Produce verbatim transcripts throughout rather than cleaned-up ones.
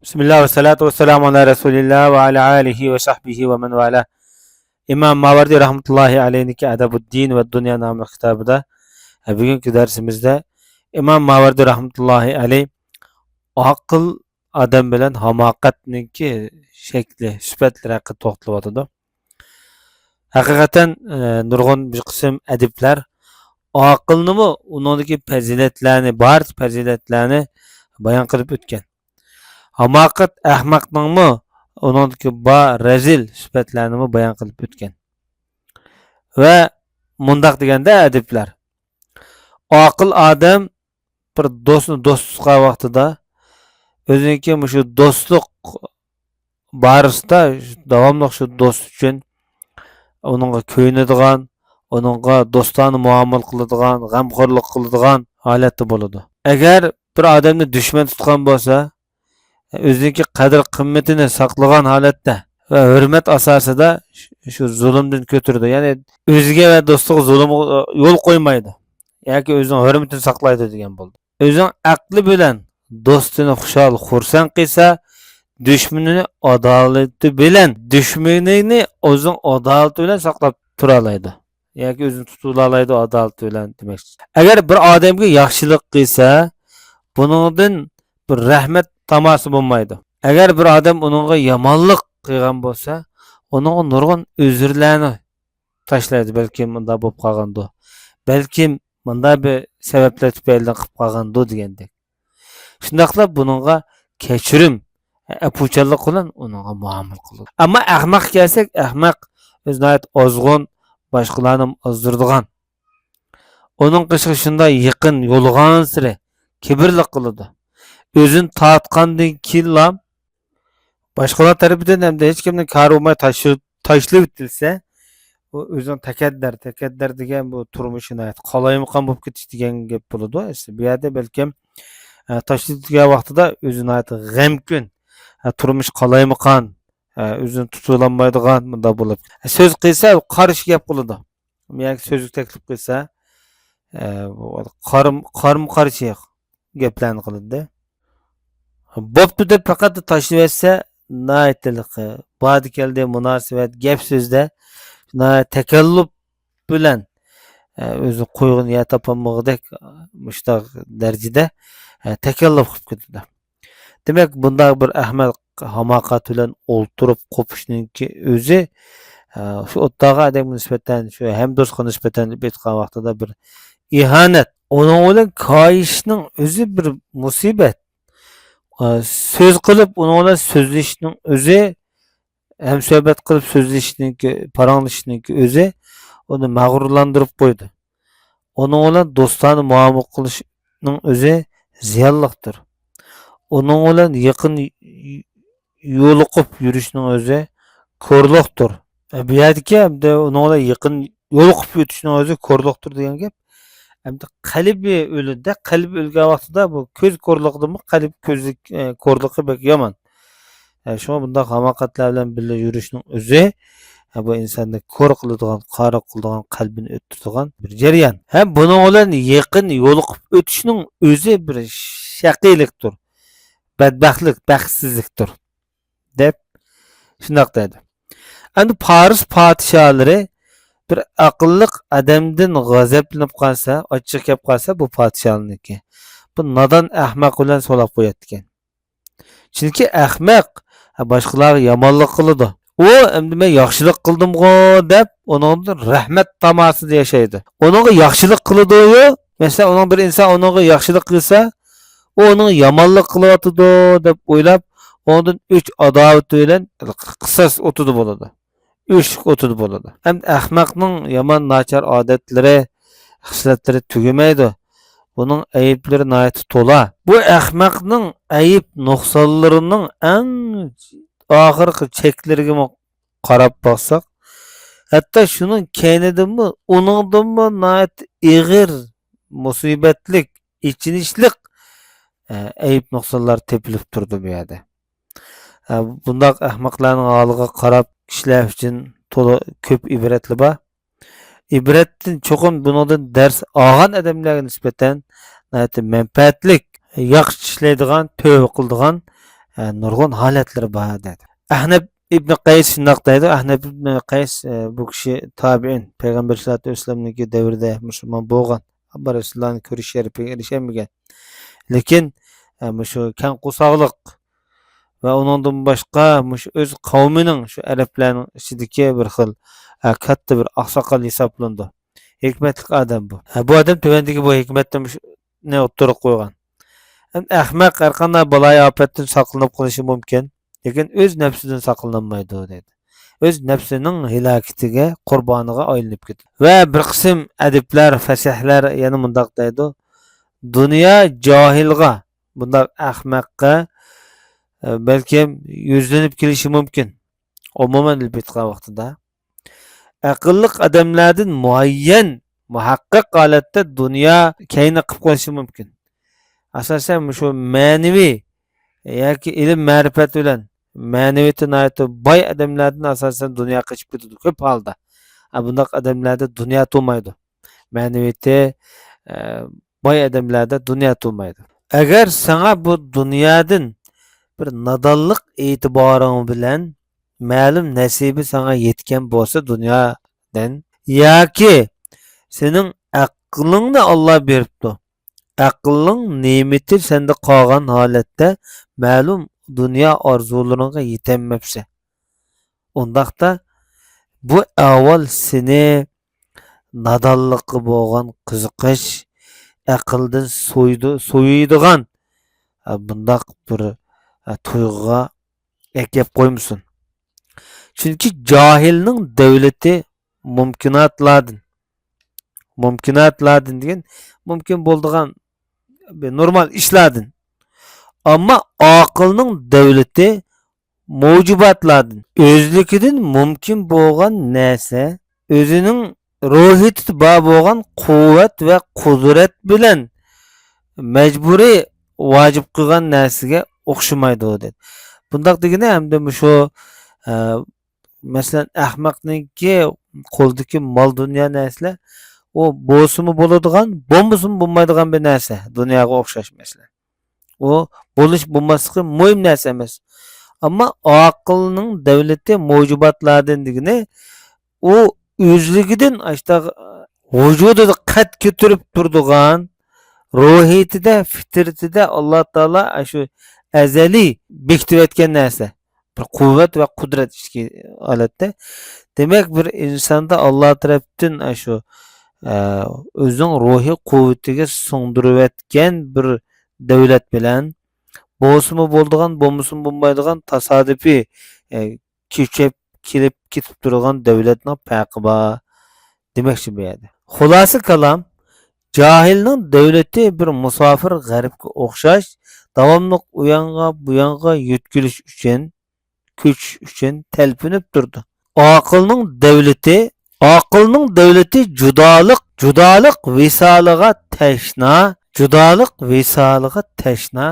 بىسمىللا ۋەسسالاتۇ ۋەسسالامۇ ئالا رەسۇلىللا ۋە ئالا ئالىھى ۋە سەھبىھى ۋە مەن ۋالا. ئىمام ماۋەردى رەھمەتۇللاھى ئەلەيھنىڭكى ئەدەبۇددىن ۋە دۇنيا ناملىق كىتابىدا، ھە، بۈگۈنكى دەرسىمىزدە ئىمام ماۋەردى رەھمەتۇللاھى ئەلەيھ ئاقىل ئادەم بىلەن ھاماقەتنىڭكى شەكلى، سۈپەتلىرى ھەققىدە توختىلىۋاتىدۇ. ھەقىقەتەن، ئە، نۇرغۇن بىر قىسىم ئەدىبلەر ئاقىلنىمۇ، ئۇنىڭدىكى پەزىلەتلەرنى، بارچە پەزىلەتلەرنى بايان قىلىپ ئۆتكەن. ھاماقەت ئەخمەقنىڭمۇ، ئۇنىڭدىكى بار رەزىل سۈپەتلەرنىمۇ بايان قىلىپ ئۆتكەن. ۋە مۇنداق دېگەندە ئەدىبلەر، ئاقىل ئادەم بىر دوستنى دوست تۇتقان ۋاقتىدا ئۆزىنىڭكى مۇشۇ دوستلۇق بارىسىدا داۋاملىق شۇ دوست ئۈچۈن ئۇنىڭغا كۆيۈنىدىغان، ئۇنىڭغا دوستانە مۇئامىلە قىلىدىغان، غەمخورلۇق قىلىدىغان ھالەتتە بولىدۇ. ئەگەر بىر ئادەمنى دۈشمەن تۇتقان بولسا، ئۆزىنىڭكى قەدىر-قىممىتىنى ساقلىغان ھالەتتە ۋە ھۆرمەت ئاساسىدا شۇ، شۇ زۇلۇمدىن كۆتۈرىدۇ. يەنى ئۆزىگە ۋە دوستىغا زۇلۇمغا يول قويمايدۇ. ياكى ئۆزىنىڭ ھۆرمىتىنى ساقلايدۇ دېگەن بولدى. ئۆزىنىڭ ئەقلى بىلەن دوستىنى خۇشال، خۇرسەن قىلسا، دۈشمىنىنى ئادالىتى بىلەن، دۈشمىنىنى ئۆزىنىڭ ئادالىتى بىلەن ساقلاپ تۇرالايدۇ. ياكى ئۆزىنى تۇتۇۋالالايدۇ ئادالىتى بىلەن دېمەكچى. ئەگەر بىر ئادەمگە ياخشىلىق قىلسا، بۇنىڭدىن بىر رەھمەت تاماسى بولمايدۇ. ئەگەر بىر ئادەم ئۇنىڭغا يامانلىق قىلغان بولسا، ئۇنىڭغا نۇرغۇن ئۆزرىلەرنى تاشلايدۇ. بەلكىم مۇنداق بولۇپ قالغاندۇ. بەلكىم مۇنداق بىر سەۋەبلەر تۈپەيلىدىن قىلىپ قالغاندۇ دېگەندەك. شۇنداقلا بۇنىڭغا كەچۈرۈم، ئەپۇچانلىق بىلەن ئۇنىڭغا مۇئامىلە قىلىدۇ. ئەمما ئەخمەققە كەلسەك، ئەخمەق ئۆزى ناھايىتى ئازغۇن، باشقىلارنى ئازدۇرىدىغان. ئۇنىڭ قېشىغا شۇنداق يېقىن يولىغانسېرى كىبىرلىك قىلىدۇ. ئۆزىنى تارتقاندىن كېيىنلا باشقىلار تەرىپىدىن ھەمدە ھېچ كىمنىڭ كارى بولماي تاشلىۋېتىلسە، ئۇ ئۆزىنىڭ تەكەددەر، تەكەددەر دېگەن بۇ تۇرمۇشى ناھايىتى قالايمىقان بولۇپ كېتىش دېگەن گەپ بولىدۇ. ئەسلى بۇ يەردە بەلكىم، ئە، تاشلىۋېتىلگەن ۋاقتىدا ئۆزى ناھايىتى غەمكىن، ئە، تۇرمۇشى قالايمىقان، ئە، ئۆزىنى تۇتۇۋالالمايدىغان مۇنداق بولۇپ، ئە، سۆز قىلسا قارشى گەپ قىلىدۇ. ياكى سۆزگە تەكلىپ قىلسا، ئە، بۇ قارىم-، قارمۇ قارشى گەپلەرنى قىلىدۇ. بوپتۇ دەپ پەقەت تاشلىۋەتسە، ناھايىتى ھېلىقى باردا كەلدى مۇناسىۋەت، گەپ سۆزدە ناھايىتى تەكەللۇپ بىلەن، ئە، ئۆزى قويغىنى يەر تاپالمىغۇدەك مۇشۇنداق دەرىجىدە، ئە، تەكەللۇپ قىلىپ كېتىدۇ. دېمەك، بۇنداق بىر ئەخمەق ھاماقەت بىلەن ئولتۇرۇپ قوپۇشنىڭكى ئۆزى، ئە، شۇ ئوتتاغا ئادەمگە نىسبەتەن، شۇ ھەمدوستقا نىسبەتەن دەپ ئېيتقان ۋاقتىدا بىر ئىھانەت. ئۇنىڭ بىلەن كايىشنىڭ ئۆزى بىر مۇسىبەت. ئە، سۆز قىلىپ، ئۇنىڭ بىلەن سۆزلىشىشنىڭ ئۆزى، ھەمسۆھبەت قىلىپ سۆزلىشىشنىڭكى، پاراڭلىشىشنىڭكى ئۆزى ئۇنى مەغرۇرلاندۇرۇپ قويىدۇ. ئۇنىڭ بىلەن دوستانە مۇئامىلە قىلىشنىڭ ئۆزى زىيانلىقتۇر. ئۇنىڭ بىلەن يېقىن يولۇقۇپ يۈرۈشنىڭ ئۆزى كورلۇقتۇر. ئە، بۇ يەردىكى ئەمدى ئۇنىڭ بىلەن يېقىن يولۇقۇپ ئۆتۈشنىڭ ئۆزى كورلۇقتۇر دېگەن گەپ. ئەمدى قەلبى ئۆلىدە، قەلبى ئۆلگەن ۋاقتىدا بۇ كۆز كورلۇقىدىنمۇ قەلب كۆزلۈك، ئە، كورلۇقى بەك يامان. ئە، شۇڭا بۇنداق ھاماقەتلەر بىلەن بىللە يۈرۈشنىڭ ئۆزى، ئە، بۇ ئىنساننى كور قىلىدىغان، قارا قىلىدىغان، قەلبىنى ئۆتتۈرىدىغان بىر جەريان. ھەم بۇنىڭ بىلەن يېقىن يولۇقۇپ ئۆتۈشنىڭ ئۆزى بىر شەقىيلىكتۇر، بەدبەختلىك، بەختسىزلىكتۇر، دەپ شۇنداق دەيدۇ. ئەمدى پارس پادىشاھلىرى بىر ئەقىللىق ئادەمدىن غەزەپلىنىپ قالسا، ئاچچىقى كەپ قالسا، بۇ پادىشاھلارنىڭكى، بۇ نادان ئەخمەق بىلەن سولاپ قوياتتىكەن. چۈنكى ئەخمەق، ھە، باشقىلارغا يامانلىق قىلىدۇ. ئۇ، ئەمدى مەن ياخشىلىق قىلدىمغۇ دەپ، ئۇنىڭدىن رەھمەت تاماسىدا ياشايدۇ. ئۇنىڭغا ياخشىلىق قىلىدۇ-يۇ، مەسىلەن، ئۇنىڭ بىر ئىنسان ئۇنىڭغا ياخشىلىق قىلسا، ئۇ ئۇنىڭغا يامانلىق قىلىۋاتىدۇ دەپ ئويلاپ، ئۇنىڭدىن ئۆچ ئاداۋىتى بىلەن قىساس ئوتىدا بولىدۇ. ئۆچلۈك ئوتىدا بولىدۇ. ئەمدى ئەخمەقنىڭ يامان ناچار ئادەتلىرى، خىسلەتلىرى تۈگىمەيدۇ. بۇنىڭ ئەيىبلىرى ناھايىتى تولا. بۇ ئەخمەقنىڭ ئەيىب نۇقسانلىرىنىڭ ئەڭ ئاخىرقى چەكلىرىگىمۇ قاراپ باقساق، ھەتتا شۇنىڭ كەينىدىنمۇ، ئۇنىڭدىنمۇ ناھايىتى ئېغىر مۇسىبەتلىك، ئېچىنىشلىق، ئە، ئەيىب نۇقسانلار تېپىلىپ تۇرىدۇ بۇ يەردە. ئە، بۇنداق ئەخمەقلەرنىڭ ھالىغا قاراپ كىشىلەر ئۈچۈن تولا كۆپ ئىبرەتلەر بار. ئىبرەتتىن چوقۇم بۇنىڭدىن دەرس ئالغان ئادەملەرگە نىسبەتەن ناھايىتى مەنپەئەتلىك، ياخشى ئىشلەيدىغان، تۆۋە قىلىدىغان، ئە، نۇرغۇن ھالەتلىرى بار دەيدۇ. ئەھنەب ئىبنى قەيس شۇنداق دەيدۇ. ئەھنەب ئىبنى قەيس، ئە، بۇ كىشى تابىئىن، پەيغەمبەر سەللەللاھۇ ئەلەيھى ۋەسەللەمنىڭكى دەۋرىدە مۇسۇلمان بولغان، ئەمما رەسۇلۇللانى كۆرۈش شەرىپىگە ئېرىشەلمىگەن. لېكىن، ئە، مۇشۇ كەڭ قورساقلىق ۋە ئۇنىڭدىن باشقا مۇشۇ ئۆز قەۋمىنىڭ، شۇ ئەرەبلەرنىڭ ئىچىدىكى بىر خىل، ئە، كاتتا بىر ئاقساقال ھېسابلىنىدۇ. ھېكمەتلىك ئادەم بۇ. ھە، بۇ ئادەم تۆۋەندىكى بۇ ھېكمەتنى مۇشۇ نى ئوتتۇرىغا قويغان. ئەمدى ئەخمەق ھەرقانداق بالايىئاپەتتىن ساقلىنىپ قېلىشى مۇمكىن، لېكىن ئۆز نەپسىدىن ساقلىنالمايدۇ، دەيدۇ. ئۆز نەپسىنىڭ ھالاكىتىگە، قۇربانىغا ئايلىنىپ كېتىدۇ. ۋە بىر قىسىم ئەدىبلەر، فەسىھلەر يەنە مۇنداق دەيدۇ: دۇنيا جاھىلغا، بۇنداق ئەخمەققە، ئە، بەلكىم يۈزلىنىپ كېلىشى مۇمكىن. ئومۇمەن ئېلىپ ئېيتقان ۋاقتىدا، ئەقىللىق ئادەملەردىن مۇئەييەن، مۇھەققەق ھالەتتە دۇنيا كەينى قىپ قويۇشى مۇمكىن. ئاساسەن، مۇشۇ مەنىۋى ياكى ئىلىم-مەرىپەت بىلەن مەنىۋىيىتى ناھايىتى باي ئادەملەردىن ئاساسەن دۇنيا قېچىپ كېتىدۇ كۆپ ھالدا. ئا، بۇنداق ئادەملەردە دۇنيا تۇرمايدۇ. مەنىۋىيىتى، ئە، باي ئادەملەردە دۇنيا تۇرمايدۇ. ئەگەر ساڭا بۇ دۇنيادىن بىر نادانلىق ئېتىبارىڭ بىلەن مەلۇم نەسىبە ساڭا يەتكەن بولسا دۇنيادىن، ياكى سېنىڭ ئەقلىڭنى ئاللا بېرىپتۇ، ئەقلىڭ نېمىتى سەندە قالغان ھالەتتە مەلۇم دۇنيا ئارزۇلىرىڭغا يېتەلمەپسەن، ئۇنداقتا بۇ ئەھۋال سېنى نادانلىققا بولغان قىزىقىش، ئەقىلدىن سويىدۇ-، سويىدىغان، ئە، بۇنداق بىر، ئە، تۇيغۇغا ئەكەپ قويمىسۇن. چۈنكى جاھىلنىڭ دەۋلىتى مۇمكىناتلاردىن، مۇمكىناتلاردىن دېگەن مۇمكىن بولىدىغان بىر نورمال ئىشلاردىن. ئەمما ئاقىلنىڭ دەۋلىتى مۇجىباتلاردىن. ئۆزلۈكىدىن مۇمكىن بولغان نەرسە، ئۆزىنىڭ روھىيىتىدە بار بولغان قۇۋۋەت ۋە قۇدرەت بىلەن مەجبۇرىي ۋاجىپ قىلغان نەرسىگە ئوخشىمايدۇ، دېدى. بۇنداق دېگىنى ئەمدى مۇشۇ، ئە، مەسىلەن، ئەخمەقنىڭكى قولىدىكى مال-دۇنيا نەرسىلەر، ئۇ بولسىمۇ بولىدىغان، بولمىسىمۇ بولمايدىغان بىر نەرسە، دۇنياغا ئوخشاش مەسىلەن. ئۇ بولۇش بولماسلىقى مۇھىم نەرسە ئەمەس. ئەمما ئاقىلنىڭ دەۋلىتى مۇجىباتلاردىن دېگىنى، ئۇ ئۆزلۈكىدىن ئاشتاق ۋۇجۇدىدا قەد كۆتۈرۈپ تۇرىدىغان، روھىيىتىدە، فىترىتىدە ئاللا تائالا ئاشۇ ئەزەلىي بېكىتىۋەتكەن نەرسە. بىر قۇۋۋەت ۋە قۇدرەت ئىچكى ھالەتتە. دېمەك، بىر ئىنساندا ئاللا تەرەپتىن ئاشۇ، ئە، ئۆزىنىڭ روھىي قۇۋۋىتىگە سىڭدۈرۈۋەتكەن بىر دەۋلەت بىلەن بولسىمۇ بولىدىغان، بولمىسىمۇ بولمايدىغان تاسادىپىي، ئە، كۆچۈپ كېلىپ كېتىپ تۇرىدىغان دەۋلەتنىڭ پەرقى بار دېمەكچى بۇ يەردە. خۇلاسە كالام، جاھىلنىڭ دەۋلىتى بىر مۇساپىر غەرىبكە ئوخشاش، داۋاملىق ئۇيانغا، بۇيانغا يۆتكىلىش ئۈچۈن، كۆچۈش ئۈچۈن تەلپۈنۈپ تۇرىدۇ. ئاقىلنىڭ دەۋلىتى، ئاقىلنىڭ دەۋلىتى جۇدالىق، جۇدالىق ۋىسالىغا تەشنا، جۇدالىق ۋىسالىغا تەشنا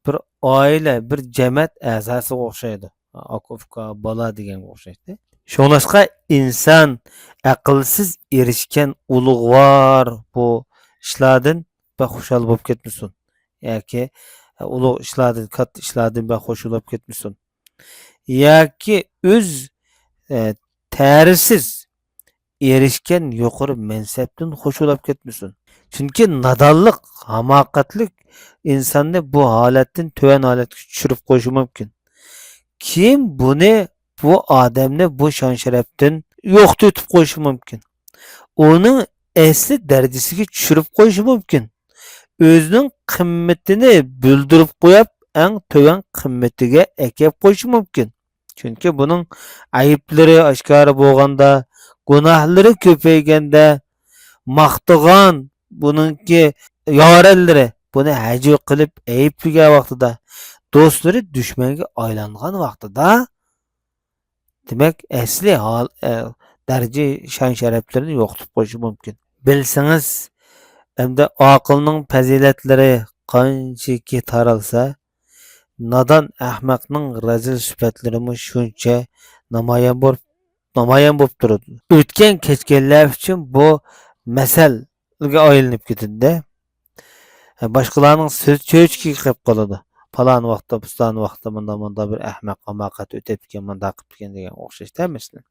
بىر ئائىلە، بىر جەمەت ئەزاسىغا ئوخشايدۇ. ئاكا، ئۇكا، بالا دېگەنگە ئوخشايتتى. شۇڭلاشقا ئىنسان ئەقىلسىز ئېرىشكەن ئۇلۇغۋار بۇ ئىشلاردىن بەك خۇشال بولۇپ كەتمىسۇن. ياكى ئۇلۇغ ئىشلاردىن، كاتتا ئىشلاردىن بەك خۇشال بولۇپ كەتمىسۇن. ياكى ئۆز، ئە، تەرىسىز ئېرىشكەن يۇقىرى مەنسەپتىن خۇشال بولۇپ كەتمىسۇن. چۈنكى نادانلىق، ھاماقەتلىك ئىنساننى بۇ ھالەتتىن تۆۋەن ھالەتكە چۈشۈرۈپ قويۇشى مۇمكىن. كېيىن بۇنى، بۇ ئادەمنى بۇ شان-شەرەپتىن يوقىتىۋېتىپ قويۇشى مۇمكىن. ئۇنىڭ ئەسلى دەرىجىسىگە چۈشۈرۈپ قويۇشى مۇمكىن. ئۆزىنىڭ قىممىتىنى بىلدۈرۈپ قويۇپ، ئەڭ تۆۋەن قىممىتىگە ئەكەپ قويۇشى مۇمكىن. چۈنكى بۇنىڭ ئەيىبلىرى ئاشكارا بولغاندا، گۇناھلىرى كۆپەيگەندە، ماختىغان بۇنىڭكى يارەنلىرى بۇنى ھەجۋە قىلىپ ئەيىبلىگەن ۋاقتىدا، دوستلىرى دۈشمەنگە ئايلانغان ۋاقتىدا، دېمەك، ئەسلى ھال، ئە، دەرىجە شان-شەرەپلىرىنى يوقىتىپ قويۇشى مۇمكىن. بىلسىڭىز، ئەمدى ئاقىلنىڭ پەزىلەتلىرى قانچىكى تارالسا، نادان ئەخمەقنىڭ رەزىل سۈپەتلىرىمۇ شۇنچە نامايان بولۇپ، نامايان بولۇپ تۇرىدۇ. ئۆتكەن-كەچكەنلەر ئۈچۈن بۇ مەسەلگە ئايلىنىپ كېتىدۇ-دە. باشقىلارنىڭ سۆز چۆچىكىگە قېلىپ قالىدۇ. پالان ۋاقىتتا، پۇستان ۋاقىتتا مۇنداق، مۇنداق بىر ئەخمەق ھاماقەت ئۆتۈپتىكەن، مۇنداق قىپتىكەن دېگەن ئوخشاش ئەمەسلەر.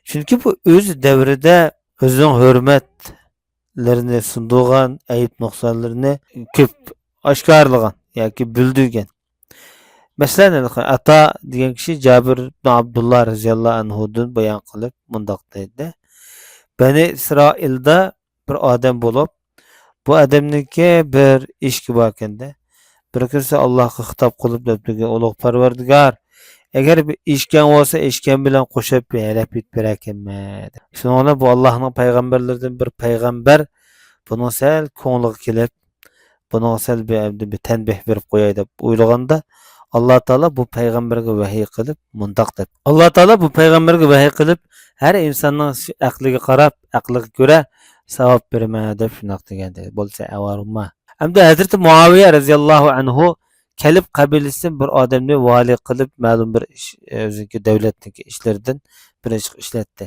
چۈنكى بۇ ئۆز دەۋرىدە ئۆزىنىڭ ھۆرمەتلىرىنى سۇندۇرغان، ئەيىب نۇقسانلىرىنى كۆپ ئاشكارىلىغان ياكى بىلدۈرگەن. مەسىلەن، ئاتا دېگەن كىشى جابىر ئىبن ئابدۇللا رەزىياللاھۇ ئەنھۇدىن بايان قىلىپ مۇنداق دەيدۇ: بەنى ئىسرائىلدا بىر ئادەم بولۇپ، بۇ ئادەمنىڭكى بىر ئېشىكى باركەندە، بىر كۈنسى ئاللاھقا خىتاب قىلىپ دەپتىكى: ئۇلۇغ پەرۋەردىگار، ئەگەر بىر ئېشىكەڭ بولسا، ئېشىكەڭ بىلەن قوشۇپ بىر ھەلەپ ئېتىپ بېرەركەنمەن. شۇنىڭ بىلەن بۇ ئاللاھنىڭ پەيغەمبەرلىرىدىن بىر پەيغەمبەر بۇنىڭ سەل كۆڭلىگە كېلىپ، بۇنىڭغا سەل بىر، بىر تەنبىھ بېرىپ قوياي دەپ ئويلىغاندا، ئاللا تائالا بۇ پەيغەمبەرگە ۋەھىي قىلىپ مۇنداق دەپ، ئاللا تائالا بۇ پەيغەمبەرگە ۋەھىي قىلىپ، ھەر ئىنساننىڭ ئەقلىگە قاراپ، ئەقلىگە كۆرە ساۋاب بېرىمەن دەپ شۇنداق دېگەن دېدى. بولسا ئەۋارۇما. ئەمدى ھەزرىتى مۇئاۋىيە رەزىياللاھۇ ئەنھۇ كەلب قەبىلىسىدىن بىر ئادەمنى ۋالىي قىلىپ، مەلۇم بىر ئىش، ئۆزىنىكى دۆلەتنىڭكى ئىشلىرىدىن بىر ئىش ئىشلەتتى.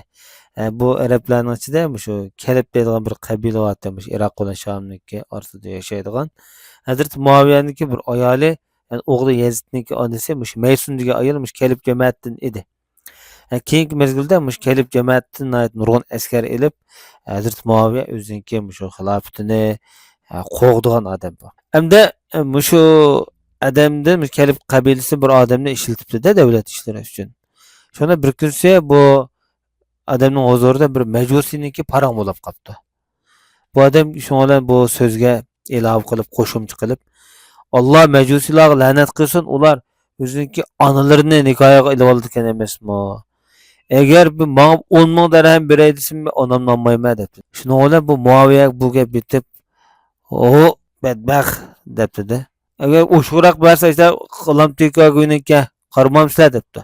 ئە، بۇ ئەرەبلەرنىڭ ئىچىدە مۇشۇ كەلب دەيدىغان بىر قەبىلە بارتى، مۇشۇ ئىراق بىلەن شامنىڭكى ئارىسىدا ياشايدىغان. ھەزرىتى مۇئاۋىيەنىڭكى بىر ئايالى، يەنى ئوغلى يەزىدنىڭكى ئانىسى مۇشۇ مەيسۇن دېگەن ئايال مۇشۇ كەلب جامائەتتىن ئىدى. ئە، كېيىنكى مەزگىلدە مۇشۇ كەلب جامائەتتىن ناھايىتى نۇرغۇن ئەسكەر ئېلىپ، ھەزرىتى مۇئاۋىيە ئۆزىنىڭكى مۇشۇ خىلاپىتىنى، ئە، قوغدىغان ئادەم بۇ. ئەمدى، ئە، مۇشۇ ئادەمدىن مۇشۇ كەلب قەبىلىسى بىر ئادەمنى ئىشلىتىپتۇ-دە دۆلەت ئىشلىرى ئۈچۈن. شۇنىڭ بىر كۈنسى بۇ ئادەمنىڭ ھۇزۇرىدا بىر مەجۇسىنىڭكى پاراڭ بولاپ قاپتۇ. بۇ ئادەم شۇنىڭ بىلەن بۇ سۆزگە ئىلاۋە قىلىپ، قوشۇمچە قىلىپ، ئاللا مەجۇسىيلارغا لەنەت قىلسۇن، ئۇلار ئۆزىنىڭكى ئانىلىرىنى نىكاھىغا ئېلىۋالىدىكەن ئەمەسمۇ؟ ئەگەر بۇ ماڭا ئون مىڭ دەرھەم بېرەي دېسە، مەن ئانامنى ئالمايمەن دەپتۇ. شۇنىڭ بىلەن بۇ مۇئاۋىيە بۇ گەپ يېتىپ، ھو، بەدبەخت دەپتۇ-دە. ئەگەر ئوشۇقراق بەرسە، ئىشتە قىلامتىكا گۇينىڭكە قارىمامسىلەر دەپتۇ.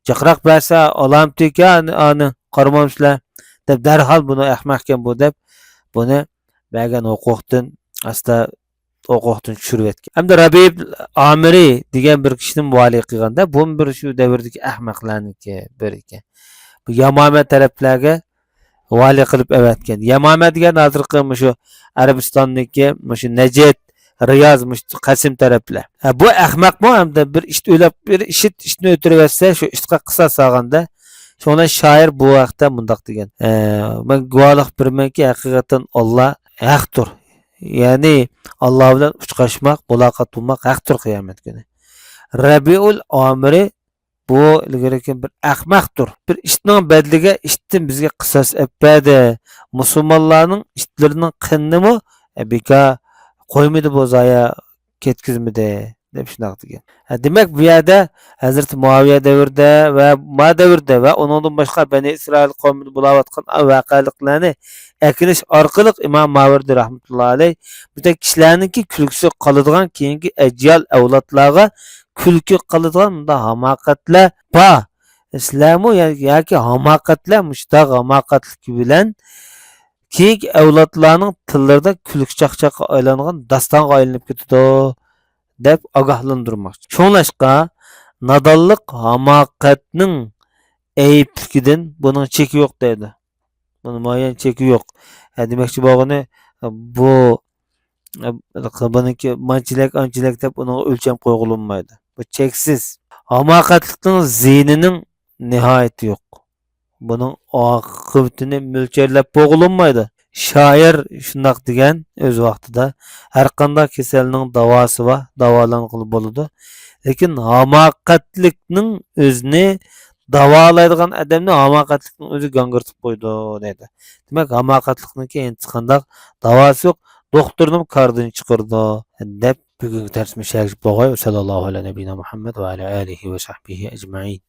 جىقراق بەرسە، ئالامتىكا ئانى، ئانى قارىمامسىلەر دەپ، دەرھال بۇنى ئەخمەقكەن بۇ دەپ، بۇنى بەرگەن ھوقۇقتىن ئاستا ھوقۇقتىن چۈشۈرۈۋەتكەن. ئەمدى رەبىئىل ئامىرى دېگەن بىر كىشىنى ۋالىي قىلغاندا، بۇمۇ بىر شۇ دەۋردىكى ئەخمەقلەرنىڭكى بىرى ئىكەن. بۇ يامامە تەرەپلەرگە ۋالىي قىلىپ ئەۋەتكەن. يامامە دېگەن ھازىرقى مۇشۇ ئەرەبىستاندىكى مۇشۇ نەجد، رىياز، مۇشۇ قەسىم تەرەپلەر. ھە، بۇ ئەخمەقمۇ ھەمدە بىر ئىت ئۆلەپ، بىر ئىت ئىتنى ئۆلتۈرۈۋەتسە، شۇ ئىتقا قىساس سالغاندا، شۇڭا شائىر بۇ ھەقتە مۇنداق دېگەن: ئە، مەن گۇۋاھلىق بېرىمەنكى، ھەقىقەتەن ئاللا ھەقتۇر. يەنى ئاللا بىلەن ئۇچراشماق، مۇلاقات بولماق ھەقتۇر قىيامەت كۈنى. رەبىئۇل ئامىرى بۇ ئىلگىرىكى بىر ئەخمەقتۇر. بىر ئىتنىڭ بەدىلىگە ئىتتىن بىزگە قىساس ئەپ بەردى. مۇسۇلمانلارنىڭ ئىتلىرىنىڭ قېنىنىمۇ، ئە، بىكار قويمىدى، بۇ زايە كەتكۈزمىدى، دەپ شۇنداق دېگەن. ھە، دېمەك، بۇ يەردە ھەزرىتى مۇئاۋىيە دەۋرىدە ۋە ما دەۋردە ۋە ئۇنىڭدىن باشقا بەنى ئىسرائىل قومىدا بولاۋاتقان ۋەقەلىقلەرنى ئەكىنىش ئارقىلىق ئىمام ماۋەردى رەھمەتۇللا ئەلەيھ بۇنداق كىشىلەرنىڭكى كۈلكىسى قالىدىغان، كېيىنكى ئەجيال ئەۋلادلارغا كۈلكە قىلىدىغان مۇنداق ھاماقەتلەر بار. سىلەرمۇ يا-، ياكى ھاماقەتلەر مۇشۇنداق ھاماقەتلىكى بىلەن كېيىنكى ئەۋلادلارنىڭ تىللىرىدا كۈلكە چاقچاققا ئايلانغان داستانغا ئايلىنىپ كېتىدۇ، دەپ ئاگاھلاندۇرماقچى. شۇڭلاشقا، نادانلىق ھاماقەتنىڭ ئەيىبلىكىدىن بۇنىڭ چېكى يوق دەيدۇ. بۇنىڭ مۇئەييەن چېكى يوق. ھە، دېمەكچى بولغىنى، بۇ، بۇنىڭكى مانچىلىك، ئانچىلىك دەپ ئۇنىڭغا ئۆلچەم قويغىلى بولمايدۇ. بۇ چەكسىز. ھاماقەتلىكنىڭ زىيىنىنىڭ نىھايىتى يوق. بۇنىڭ ئاقىۋىتىنى مۆلچەرلەپ بولغىلى بولمايدۇ. شائىر شۇنداق دېگەن ئۆز ۋاقتىدا، ھەرقانداق كېسەلنىڭ داۋاسى بار، داۋالانغىلى بولىدۇ. لېكىن ھاماقەتلىكنىڭ ئۆزىنى داۋالايدىغان ئادەمنى ھاماقەتلىكنىڭ ئۆزى گاڭگىرىتىپ قويىدۇ، دەيدۇ. دېمەك، ھاماقەتلىكنىڭكى ھېچقانداق داۋاسى يوق، دوختۇرنىمۇ كاردىن چىقىرىدۇ، دەپ بۈگۈنكى دەرسىمىز شەرگىچە بولغاي. ۋەسەللاللاھۇ ئەلا نەبىينا مۇھەممەد ۋە ئەلا ئالىھى ۋە سەھبىھى ئەجمەئىن.